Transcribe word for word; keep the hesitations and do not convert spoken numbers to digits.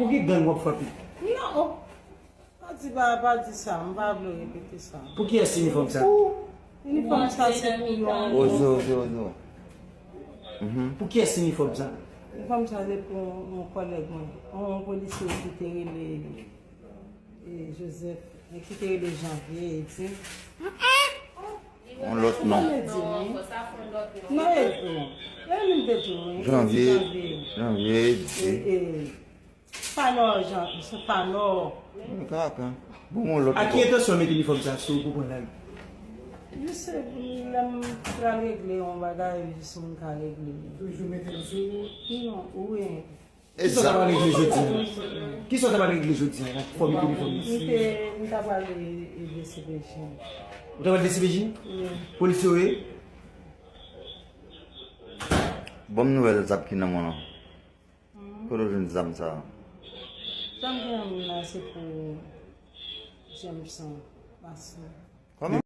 Pou ki gang w ap frape? Non, oh. Pa di, pa, pa di sa, m pa vle repete sa. Pou kiyès inifòm sa? Pou inifòm sa se pou yon... Ozo, ozo, ozo. Mhm. Pou kiyès inifòm sa? Inifòm sa se pou yon kòlèg mwen, yon polisye ki te rele, e, Joseph, e, ki te rele Janvier, e di. Yon lòt non. Non, e di, wi. Non, e di, wi. E li m te di, wi. Janvier, Janvier. Janvier, e di. E, e, Fanò, Jan, se Fanò. Bon, kaka. Bon, yon lòt ankò. A ki entansyon w mete inifòm sa sou ou pou pran lari? Jis lè m pral regle yon bagay, jis moun ka regle li. Toujou mete l sou ou? Non, wi. Kisa w ta pral regle jodi a? Kisa w ta pral regle jodi a, fò w mete inifòm nan? M te, m ta pral e, e D C P J. Ou ta pral D C P J? Wi. Polis yo ye? Ban m nouvèl zam ki nan men w lan. Kote w jwenn zam sa a? Zam ki nan men m nan se pou Jameson Mason. Kòman?